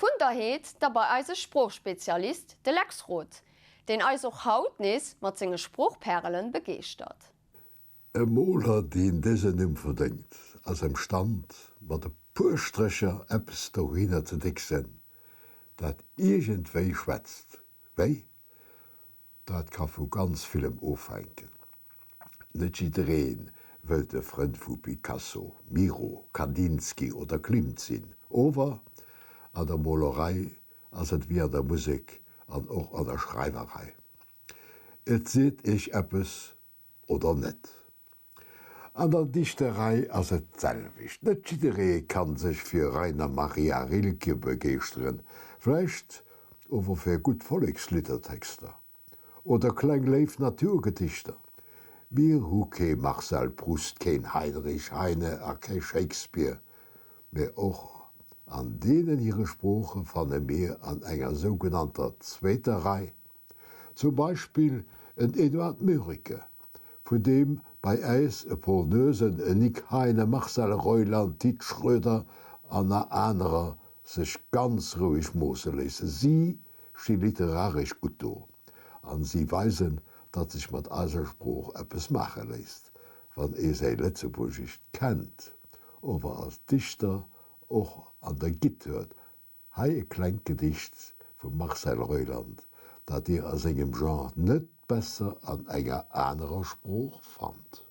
Vun der Heed da bei eise Sproochspezialist, de Lex Roth, deen eis och haut nees mat senge Sproochpärelen begeeschtert. E Moler, deen dësen Numm verdéngt, ass emstand, mat e puer Strécher eppes dohinner ze décksen, dat iergendwéi schwätzt. Wéi? Dat ka vu ganz villem ofhänken. Net jidderee wëllt e Frënd vu Picasso, Miro, Kandinsky oder Klimt sinn. Ower an der Molerei ass et wéi an der Musek an och an der Schreiwerei, Et seet iech eppes oder net. An der Dichterei ass et d'selwecht. Net jidderee kann sech fir Rainer Maria Rilke begeeschteren, vläicht ower fir gutt Volleksliddertexter oder kleng léif Naturgedichter. Mir hu kee Marcel Proust, keen Heinrich Heine a kee Shakespeare, mä och an deenen hire Sprooche fanne mir an enger sougenannter zweeter Rei Zum Beispill en Eduard Mörike, vun deem bei äis e Paul Noesen, en Nick Hein, e Marcel Reuland, Tit Schroeder an na anerer sech ganz roueg moosse léissen. Si sti literaresch gutt do an si weisen, datt sech mat eiser Sprooch eppes maache léisst, wann ee säi Lëtzebuergescht kennt, ower als Dichter och an der Gitt huet. Hei e klengt Gedicht vum Marcel Reuland, dat Dir a sengem Genre net besser an enger anerer Sprooch fannt.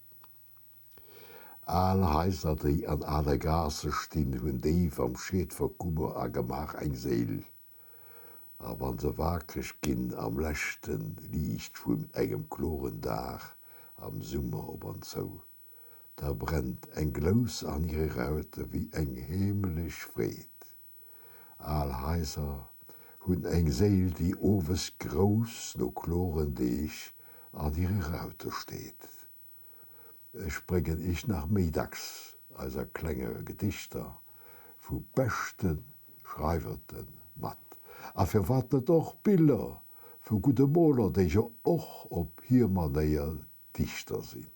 Al Haiser, déi an ale Gaasse stinn, hunn déif am Schiet Verkummer a Gemaach eng Séil. A wann se wakereg ginn am leschte Liicht vun engem kloren Dag am Summer op an zou, da brennt eng Glous an hire Raute wéi eng heemlech Freed. Al Haiser hunn eng Séil déi owes grouss no kloren Deeg an hire Raute steet. Ech bréngen iech nach méi dacks eiser klenge Gedichter vu beschte Schreiwerte mat. A firwat net och Biller vu gudde Moler, déi jo och op hir Manéier Dichter sinn.